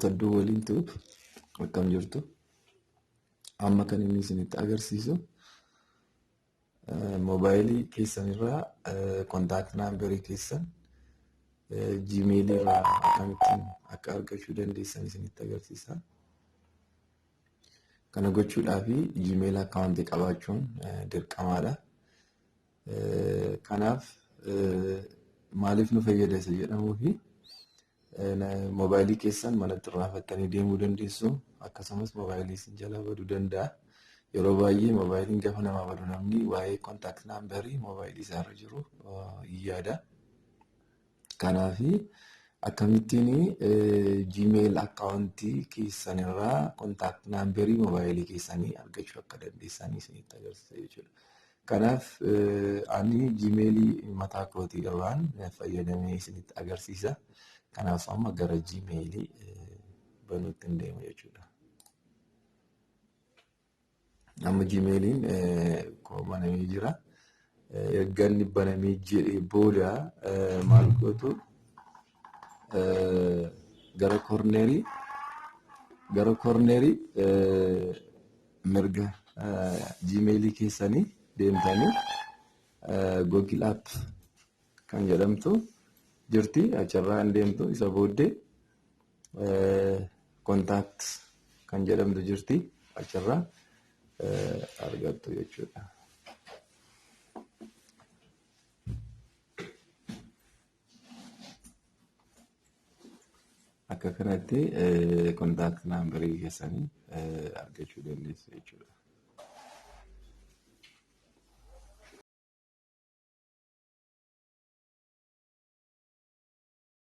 Tadduu waliin tuub akkam jirtu? Amma kan inni isinitti agarsiisu moobaayilii keessanirraa kontaakt naambarii keessan jiimeelii irraa akkamittiin akka argachuu dandeessan isinitti agarsiisa. Kana gochuudhaaf jiimeelii akkaawuntii qabaachuun dirqamaadha. Kanaaf maaliif nu fayyada isa jedhamuu fi moobaayilii keessan manatti irraanfattanii deemuu dandeessu. Akkasumas moobaayilii isin jalaa baduu danda'a. Yeroo baay'ee moobaayiliin gaafa namaa badu namni waa'ee kontaakt naambarii moobaayilii isaarra jiru hin yaada. Kanaaf akkamittiin jiimeel akkaawuntii keessanirraa kontaakt naambarii moobaayilii keessanii argachuu akka dandeessan isinitti agarsiisa jechuudha. Kanaaf ani jiimeelii mataa kootii irraan fayyadamee isinitti agarsiisa. Kanaaf amma gara jiimeelii banuutti hin deema jechuudha. Amma jiimeeliin koo banamee jira. Erga inni banamee jedhee booda maal gootu? Gara koorneerii mirga jiimeelii keessanii deemtanii Google App kan jedhamtu jirti. Achirraa hin deemtu. Isa booddee kontaakt kan jedhamtu jirti. Achirraa argattu jechuudha. Akka kanatti kontaakt naambarii keessanii argachuu dandeessu jechuudha.